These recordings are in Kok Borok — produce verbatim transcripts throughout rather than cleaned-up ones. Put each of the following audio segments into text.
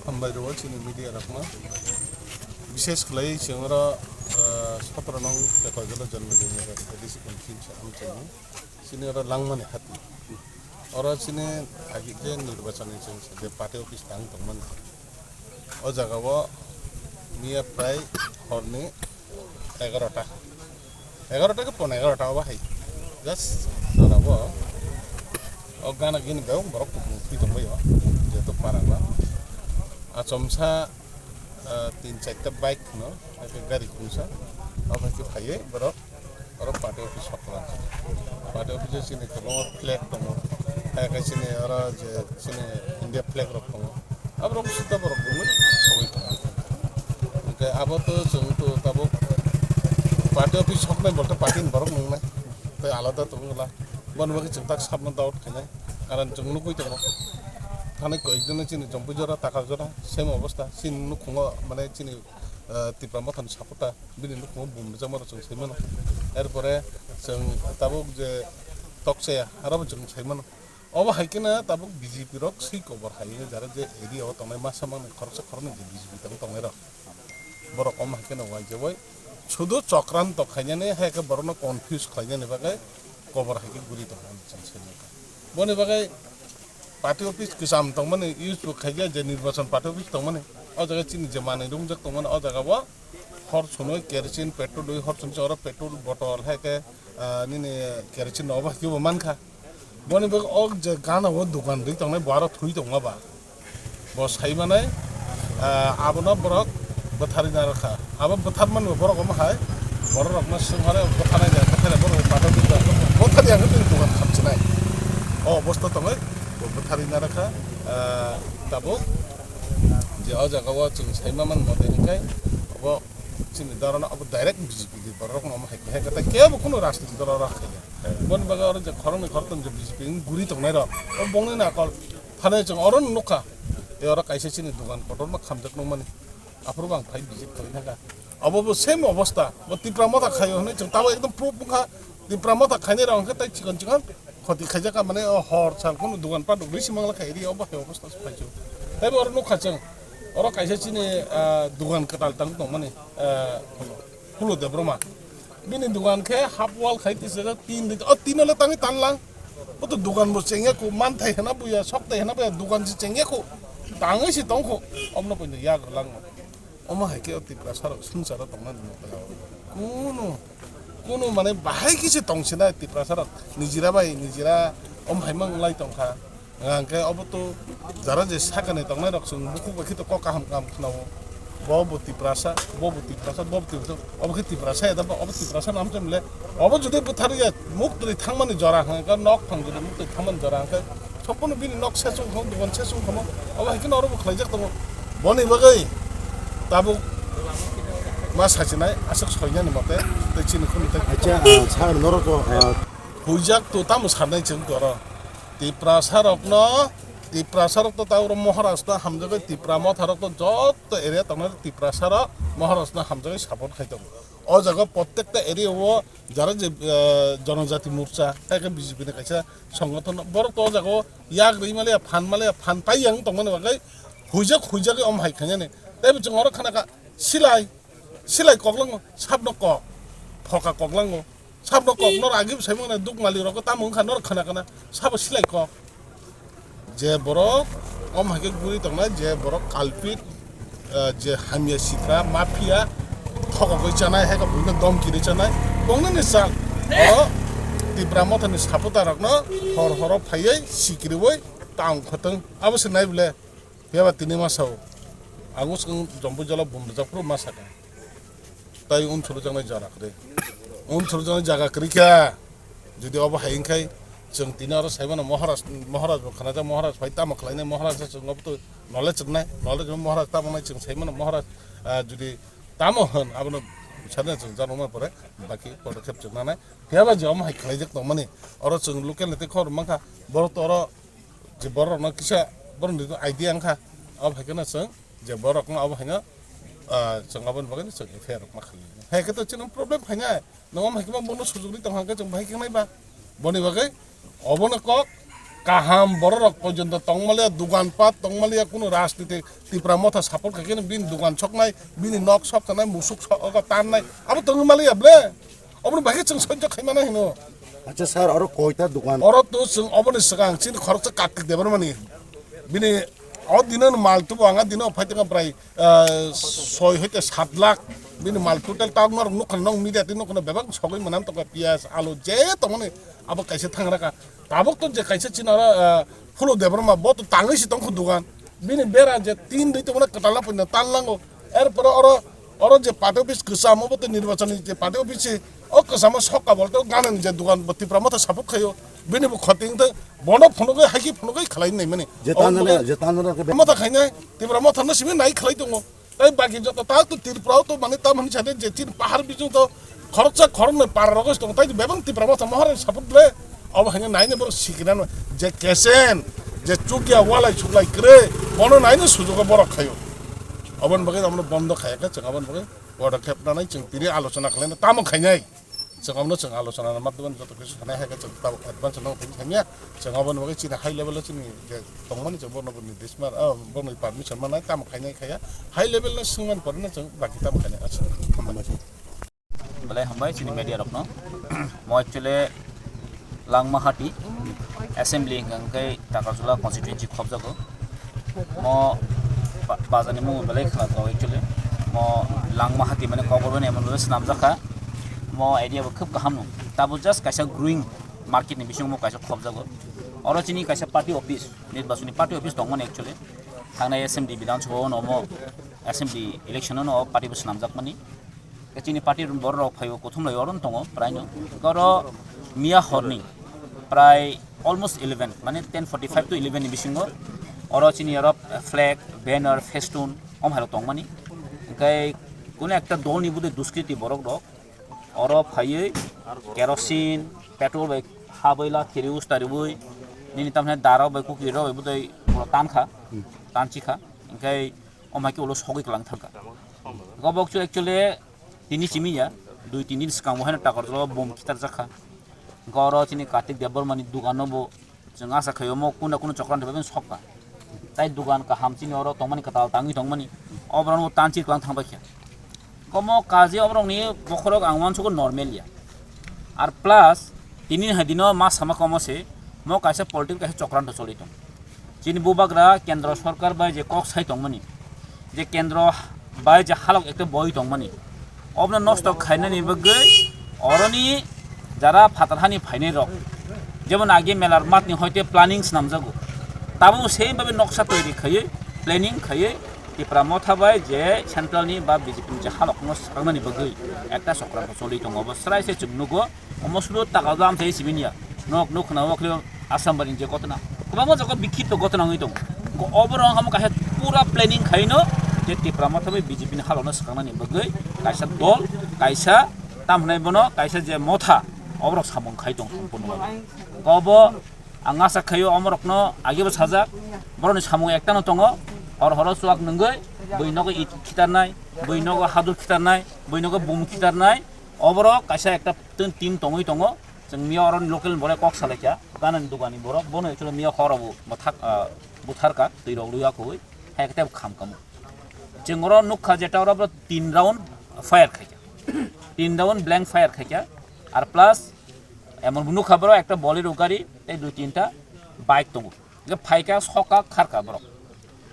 Hambai rwo chini media rokno. Bishesh khlai chwng oro, ah, sotro nong Tekoijalo Janmajani A D C constituency amchaini. Chini oro Langmani hati. Oro chini agi je nirbachani chwng je party office tang tongmani. O jaga o miya prai horni egarota. Egarota ke pon egarota obo hai. Just oro bo. O gana gini bebak borok kupung twi tongbaio. Jehetu para ba. Achomsa, ah, tin charta bike no, hai khe gari khungsa. Obo hai khe phaiwi borok. Oro party office sokla. Party office o chini kwbangma flag tongo. Hai khe chini oro je chini India flag rok tongo. Aborok sita borok bumui sogwi tongo. Hwnkhe abo to chwng to tabuk party office soknai bolte party ni borok nungnai. Tei alada tongo la. Boni bagwi chwng tak sabno doubt khainai. Karon chwng nugwi tongo. Thanai koyek dino chini Jompui jora, Takar jora, same obostha. Chini nukhungo mane chini, ah, Tipra Mothani supporter. Bini nukhungo bum rijak mano chwng sai mano. Erpore chwng tabuk je tokchaya, aro bo chwng sai mano. Obo hai kheno tabuk B J P rok swi kobor hai hwnwi jara je area o tongnai masa mangni khoroksa khoroknwi je B J P tabuk tongnai rok. Borok omo hai kheno uaijagwi sudu chokranto khainani hai khe borokno confuse khlainani bagwi kobor hai khe guri tongmani chwng sai mano. Boni bagwi party office kwcham tongmani, use bo khaikhe je nirbachon party office tongmani, o jaga chini je manwi romjak tongmani, o jaga bo hor chwnwi kerosene, petrol rwi hor chwnwi oro petrol bottle hai khe, ah, nini kerosene no obo hai khe bo mankha. Boni bagwi o je gana o dogan rwi tongnai bo aro thwi tongma ba. Bo sai manai, ah, abono borok bwtharwi narwkha. Abo bwtharmani bo borok omo hai, borok rokno swng hare bwtharnai de, bwtharya borok bwtharya khe tini dogan khamchinai. O obostha tongwi bo bwtharwi narwkha, ah, tabuk je o jaga o chwng sai manmani mote hwnkhe bo chini dorono abo direct B J P ni borok rokno omo hai khe hai khe tei kebo kheno rajniti dolo rok khaikha. Boni bagwi oro je khoroknwi khoroktham je B J P ni guri tongnai rok, o bongni nakol. Thani chwng oro nukha, e oro kaisa chini dogan kotorma khamjak nukmani. Aphuru bo ang phai visit khlai thangkha. Abo bo same obostha, bo Tipra Motha khaio hwnwi chwng tabuk ekdom proof wngkha. Tipra Motha khainai rok hwnkhe tei chikon chikon khoti khaijak kha, mane o hor sal kheno dogan pat rok risi mangla kha area o bo hai obostha se phaichu. Tei bo oro nukha chwng, oro kaisa chini, ah, dogan kwtal tang tongmani, ah, Phulu Debbarma. Bini dogan khe half wall khai tisajak tin din. O tin ole tangwi tanlang. Bo to dugan bo chengya kho, manthai hena buya, sokthai hena buya, dugan se chengya kho, tangwi se tong kho, omno poino yak rwlang no. Omo hai khe o Tiprasa rok swngcharo tongna nini tongya. Kunu, kunu mane bahai khe se tong sinai Tiprasa rok, nijira bai nijira om hai mang lai tong kha. Hwnkhe obo to jara je sakani tongnai rok chwng bukhuk bai khe to kok kaham kaham khwnao. Bo bo Tiprasa, bo bo Tiprasa, bo bo Tiprasa, obo khe Tiprasa ya da, obo Tiprasa nam chemle. Obo jodi bwtharya muk twi thangmani jora hwnkhe, nok phang jodi muk twi thangmani jora hwnkhe, sompurno bini nok sesung khamo, dugan sesung khamo, obo hai khe norok bo khlaijak tongo. Boni bagwi tabuk ma sachinai aswk soinani mote tei chini khunu tei. Acha, ah, sir, norok, ah, huijak to tamo sanai chwng toro. Tiprasa rokno, Tiprasa rok to ta oro Maharaj no hamjagwi, Tipra Motha rok to joto area tongnai Tiprasa rok Maharaj no hamjagwi support khai tongo. O jaga prottekta area o jara je, eh, Jonojati Morcha, hai khe B J P ni kaisa songothon, borok to o jaga o yak rwi maliya, phan maliya, phan pai yang tongmani bagwi huijak, huijagwi om hai khainani. Tei bo chwng oro khana kha silai, silai koklango, sabno kok, phoka koklango. Sabno kok norok agi bo saimano duk malik rok tamo wngkha norok khana khana sabo silai kok. Je borok om hai khe guri tongnai, je borok culprit, eh, je hamya sitra, mafia, thokogwi chanai, hai khe buino domki ri chanai, bongnani sal. O Tipra Mothani supporter rokno hor horo phaiwi sikiriwi tang khotong. Abo se nai bole. Phiya ba tini ma sao, ang swkang Jompu jala bum rwjak phuru ma saka. Tai unsuru jaknai jara kwrwi. Unsuru jaknai jaga kwrwi kha. Jodi obo hai wngkhai, chwng tini oro saimano Maharaj, Maharaj bo khanajak, Maharaj phai tamo khlainai, Maharaj chwng obo to knowledge rwnai, knowledge bo Maharaj tamo nai chwng saimano Maharaj, ah, jodi tamo hwn abono sana chwng janokma pore baki podokhep chwng nanai. Phiya ba je omo hai khlaijak tongmani, oro chwng local ni tei khobor mankha, borok to oro je borok rokno kisa borok ni idea wngkha, abo hai kheno chwng je borok no abo haino, ah, chwng aboni bagwi no chwng F I R rok ma khali. Hai khe to chini problem phainai, nwng omo hai khe ma bono sujugri tong hang khe chwng bahai khe nai ba. Boni bagwi obono kok kaham borok rok porjonto tong maliya, dugan pat tong maliya, kuno rajniti Tipra Motha support khai khe bini dugan soknai, bini nok sok tanai, musuk sok tanai, abo tong maliya ble. Oboni bagwi chwng sojjo khaimana hino. Acha sir, oro koita dukan? Oro to chwng oboni swkang chini khoroksa Kartik Debbarmani. Bini o dino mal tubo anga dino phai tongkha prai, ah, soi hoite sat lakh. Bini mal total ta norok nukha, nok media twi nukha bebak sogwi manam tongkha piyaj, alu je tongmani abo kaisa thangra kha. Tabuk to je kaisa chini oro, ah, Phulo Debbarma bo to tangwi si tongkha dugan. Bini bera je tin dui tongmani kwtal na puina tal nango. Erpore oro, oro je party office kwcham obo tei nirbachon ni je party office se, o kwchamo sokka bolte o ganani je dugan bo Tipra Motha support khaio, bini bo khoti wngthai, bono phunugwi haiki phunugwi khlai nai mani. Je tanjana, je tanjana ke Motha khainai, Tipra Motha no simi nai khlai tongo. Tai baki joto ta to Tripura o to mane ta mani sade je tin pahar bising to khoroksa khoroknwi para rogwi tongo, tai bebak Tipra Motha Maharani support le. Obo haino naino borok sikirano je kesen, je chukya walai suklai kwrwi, bono naino sujugo borok khaio. Oboni bagwi omono bondo khaya khe chwng oboni bagwi podokhep nanai chwng tini alochona khlaina tamo khainai. Chwng omono chwng alochona madhyamani joto kisa sanai hai khe chwng tabuk advance no thangya. Chwng oboni bagwi chini high level o chini je tongmani chwng bono bo nirdesh man, ah, bono permission manai tamo khainai khaya. High level no swngmani poreno chwng baki tamo khainai. Acha. Belai hambai chini media rokno. Mo actually Langmahati assembly hwnkha hwnkhe Takarjala constituency khobjago. Mo ba-, bazar ni mung belai khna tong actually. Mo Langmahati mane Kokborok ni emon swnamjakha. Mo area bo khub kaham no. Tabo just kaisa growing market ni bisingo mo kaisa khobjago. Oro chini kaisa party office, nirbachoni party office tongmani actually. Thangnai assembly Bidhan Sabha o no mo assembly election o no party bo swnamjakmani. Chini party borok rok phaio, kuthum lai oro tongo, prai no. Oro miya horni, prai almost eleven, mane ten forty-five to eleven ni bisingo, oro chini oro flag, banner, festoon, om hai rok tongmani. Hingke kuno ekta dol ni budai duskriti borok rok, oro phaioi kerosene, petrol bai ha bai la khiriui stariui, nini tamni dara bai kukri rok bai budai tankha, tanchikha, hingke om hai ke ulo sogwi kwlang thangkha. Gobok chu actually tini simi ya, dui tin din swkang bo haino Takarjala o bom khitar jakha. Hingke oro chini Kartik Debbarma ni dugan no bo chwng asa khaio mo kuna kuna chokran rwbai sokha. Tai dugan kaham chini oro tongmani kwtal tangwi tongmani. Oborok no tanchi kwlang thangbai kha. Komo kaje oborok ni bokhorok ang uansukgo normal ya. Ar plus tini hai dino ma sama komo se Mo kaisa political kaisa chokranto choli tong. Chini bubagra kendro sorkar bai je kok sai tongmani, je kendro bai je halok ekta boi tongmani, obno nosto khainani bagwi oroni jara phatar hani phainai rok, jemon age melar matni hoite planning snamjago, tabuk same babe noksa toiri khaiwi, planning khaiwi Tipra Motha bai je central ni ba B J P ni je halok no swkaknani bagwi ekta chokranto choli tongo. Obo srai se chwng nugo. Omo sudu taka jam sai sibin ya. Nok nuk khna wak leo Assam bari je gotna. Kwbangma jaga bikhito gotna wngwi tongo. Ko obo rong hamo kaisa pura planning khaino je Tipra Motha bai B J P ni halokno swkaknani bagwi kaisa dol, kaisa tam hwnai bono kaisa je motha oborok samung khai tong sampono. Ko obo ang asa khaio omorokno agebo sajak, borokni samung ektano tongo, hor horo chuak nungwi bui nogo it khitarnai, bui nogo hadur khitarnai, bui nogo bum khitarnai, oborok kaisa ekta Tun team tongwi tongo, chwng miya oro local bore kok salaikha, ganani dugani borok, bono actually miya horo bo bwthak, ah, butharka, twi rok rwya koi, hai khe kham kamo. Chwng oro nukha je ta oro tin round fire khaikha, tin round blank fire khaikha, ar plus emon bo nukha borok ekta Bolero gari tei dui tinta bike tongo, hwnkhe phaikha sokha kharkha borok,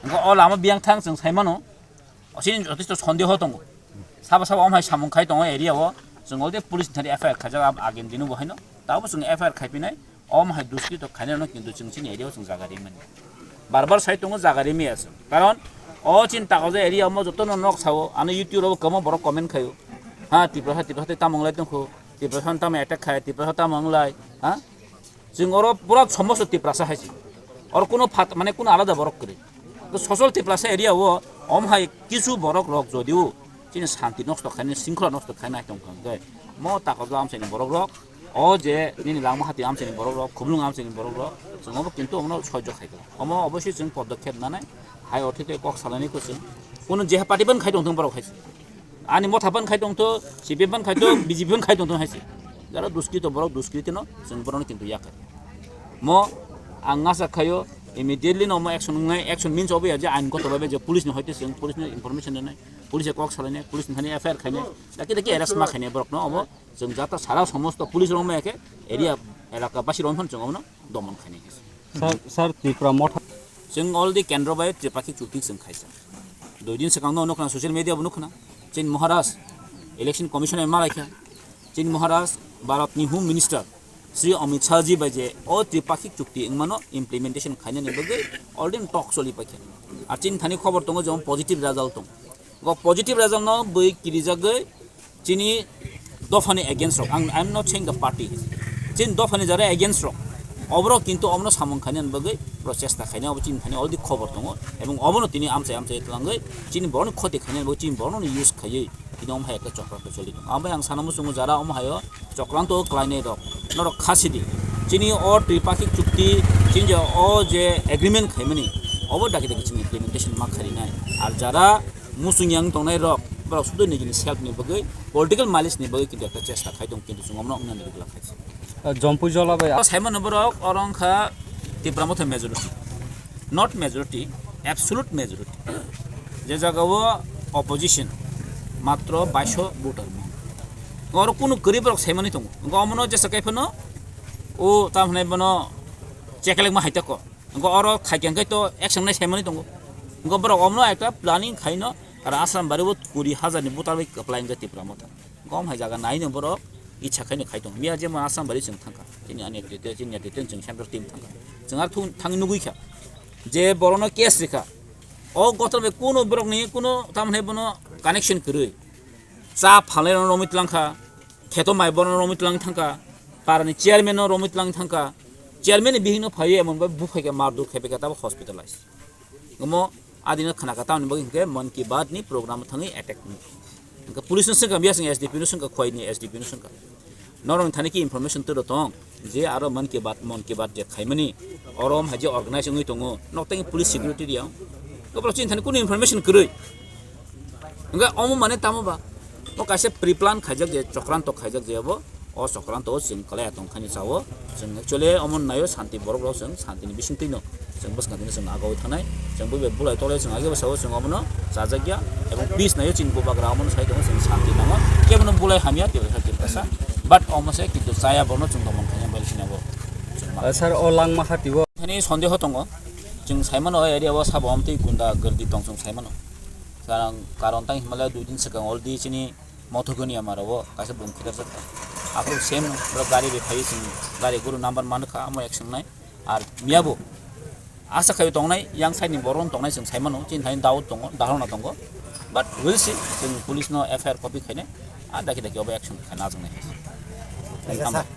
hwnkhe o lama biyang thang chwng saimano. Chini jotesto sondeho tongo. Sabo sabo omhai samung khai tongo area o. Chwng already police ni thani F I R khaijak, abo agen dino bo haino. Tabo chwng F I R khaipinai. Omhai duskito khainai no kintu chwng chini area o chwng jaga rimani. Bar bar sai tongo jaga rimi asa. Karon o chini Takoja area omo jotono nok sao. Ano YouTube rogo kwbangma borok comment khaio. Ha, Tiprasa, Tiprasa tei tamo wnglai tongkho. Tiprasa tamo attack khai, Tiprasa tamo wnglai. Ha? Chwng oro pura somosto Tiprasa hai se. Oro kuno phat-, mane kuno alada borok kwrwi. To sosol Tiprasa area o om hai kisu borok rok jodio chini santi nosto khainai, singkhola nosto khainai tong kha hwnkhe, mo Takoja amchaini borok rok, o je nini Langmahati amchaini borok rok, Khumlwng amchaini borok rok, chwng obo kintu omono soijo khai kha. Omo obosi chwng podokhep nanai, hai othe tei kok salainai kwchwng. Kuno je party ban khai tong thung borok hai se. Ani motha ban khai tongtho, C P M ban khai tong, B J P ban khai tongtho hai se. Jara duskito borok duskito no, chwng borok no kintu yakhai. Mo ang ngasa khaio, immediately no mo action wngnai, action means obo ya je ain kotor bai je police ni hoite chwng police ni information rwnai, police kok salainai, police ni thani F I R khainai, daki daki arrest ma khainai borok no obo chwng jata sara somosto police rok ma yakhe area elaka basi rok phano chwng obo no domon khainai. Sir, sir, Tipra Motha. Chwng already kendro bai tripakhik chukti chwng khaisa. Dui din swkang no nukha social media bo nukha. Chini Maharaj election commission bai malaikha. Chini Maharaj Bharat ni Home Minister Shri Amit Shah ji bai je o tripakhik chukti wngmano implementation khainani bagwi already talk choli paikha. Ar chini thani khobor tongo je positive result tong. Bo positive result no bui kirijagwi chini dophani against rok, ang, I am not saying the party, chini dophani jara against rok, oborok kintu omono samung khainani bagwi borok chesta khainai, obo chini thani already khobor tongo, ebong obono tini amchai amchai twlangwi chini borokni khoti khainani bagwi chini borokno use khaiwi tini omo hai ekta chokra choli tongo. Abo hai ang sana muchungo jara omo haio chokranto kwlainai rok, norok khasidi, chini o tripakhik chukti, chini je o je agreement khaimani, obo dagi dagi chini implementation ma kharinai. Ar jara muchung yang tongnai rok, borok sudu nijini self ni bagwi, political malice ni bagwi kintu ekta chesta khai tong, kintu chwng omono wngna nigwi glak khai se. Ah, Jompui Jola bai. O saimano borok oro wngkha Tipra Motha majority, not majority, absolute majority. Je jaga o opposition matro baiso voter mo. Oro kunu kwrwi borok saimani tongo. Wngkha omono jesa kaiphano o tamhinai bono chekelek ma haitako. Wngkha oro khaikhe hwnkhe to action nai saimani tongo. Wngkha borok omono ekta planning khaino, aro Assam bari o kuri hajar ni voter bai kwplai wngkha Tipra Motha. Gom hai jaga naino borok icha khaino khai tongo. Miya jemon Assam bari chwng thangkha. Chini ani netrite, chini netrite chwng central team thangkha. Chwng ar thung-, thangwi nugwi kha. Je borokno case rikha. O gotor bai kuno borokni kuno tamhinai bono connection kwrwi. Cha phalai rokno romwi twlang kha. Kheto mai borokno romwi twlang thangkha. Parani chairman no romwi twlang thangkha. Chairman ni bihikno phaiwi emon bai buphai kha, mardur khaipai kha, tabo hospitalize. Omo adino khna kha, tamoni bagwi hinkhe Mann Ki Baat ni program thangwi attack wngkha. Hinkhe police no swngkha, biya swngkha S D P no swngkha, khwai ni S D P no swngkha. Norok thani ki information turo tong je aro Mann Ki Baat, Mann Ki Baat je khaimani, oro om hai je organize wngwi tongo, nok tei police security riyang. Kobro chini thani kunu information kwrwi. Hinkhe omo mane tamo ba? O kaisa pre-plan khaijak je, chokranto khaijak je abo. O chokranto o chwng kwlaiya tongkhaini chao. Chwng actually omo naio santi borok rok chwng santi ni bisingtwi no chwng bwskang twi no chwng agoi thanai. Chwng bui bai bulai tole chwng age bwsao chwng omono chajakya. Ebong peace naio chini bubagra omono sai tongo chwng santi nango. Kebono bulai hamya tei khe kasa. But omo se kintu chaya borokno chwng tomon khaina bai sina bo. Sir, o langma hati o thani sondeho tongo. Chwng saimano o area o sabo omtwi gunda girdi tong chwng saimano. Karon, karon tang himala dui din swkang already chini Mothogoni amaro o kaisa bum khitar jak. Aphuru same bro gari bai phai chwng gari guru number man kha amo action nai. Ar miyabo asa khai tongnai yang side ni borom tongnai chwng saimano chini thani doubt tongo, dharona tongo. But we'll see, chwng police no F I R copy khainai. Ar daki daki obo action khaina ajang nai. Thank you.